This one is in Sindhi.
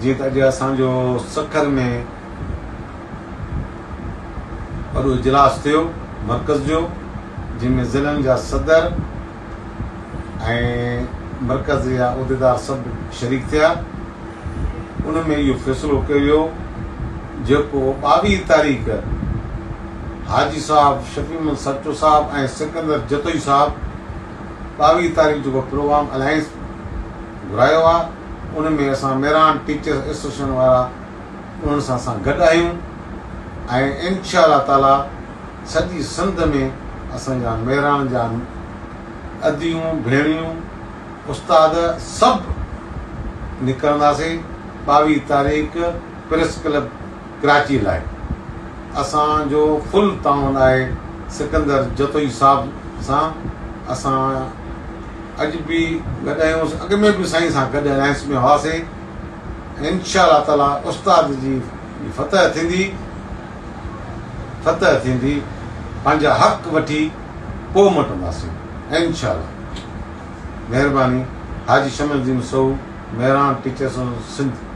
جيئن ته اڄ اسان جو سکر ۾ وڏو اجلاس ٿيو مرڪز جو جنهن ۾ ضلعن جا صدر ۽ مرڪز جا عهديدار سڀ شريڪ ٿيا. ان ۾ اهو فيصلو ڪيو ويو جيڪو 22 تاريخ حاجي صاحب شفيع محمد سرچو صاحب ۽ سڪندر جتوئي صاحب 22 تاريخ جيڪو پروگرام الائنس گهرايو آ ان ۾ اسان ميران ٽيچرس ايسوسيئيشن وارا انهن سان اسان گڏ آهيون ۽ انشاء الله تعالي سڄي سنڌ ۾ اسان جا ميران جا اديون ڀيڻيون استاد سڀ نڪرنداسين 22 تاريخ پريس ڪلب ڪراچي لاء اسان جو فل تعاون آهي سڪندر جتوئي صاحب سان اسان اڄ به گڏ آهيون اڳ ۾ به سائين سان گڏ الائنس ۾ هئاسين انشاء الله تعالي استاد جي فتح ٿيندي فتح ٿيندي پنهنجا حق وٺي پوء موٽنداسين انشاء الله مهرباني حاجي شمس الدين سهو مهراڻ ٽيچرس سنڌ.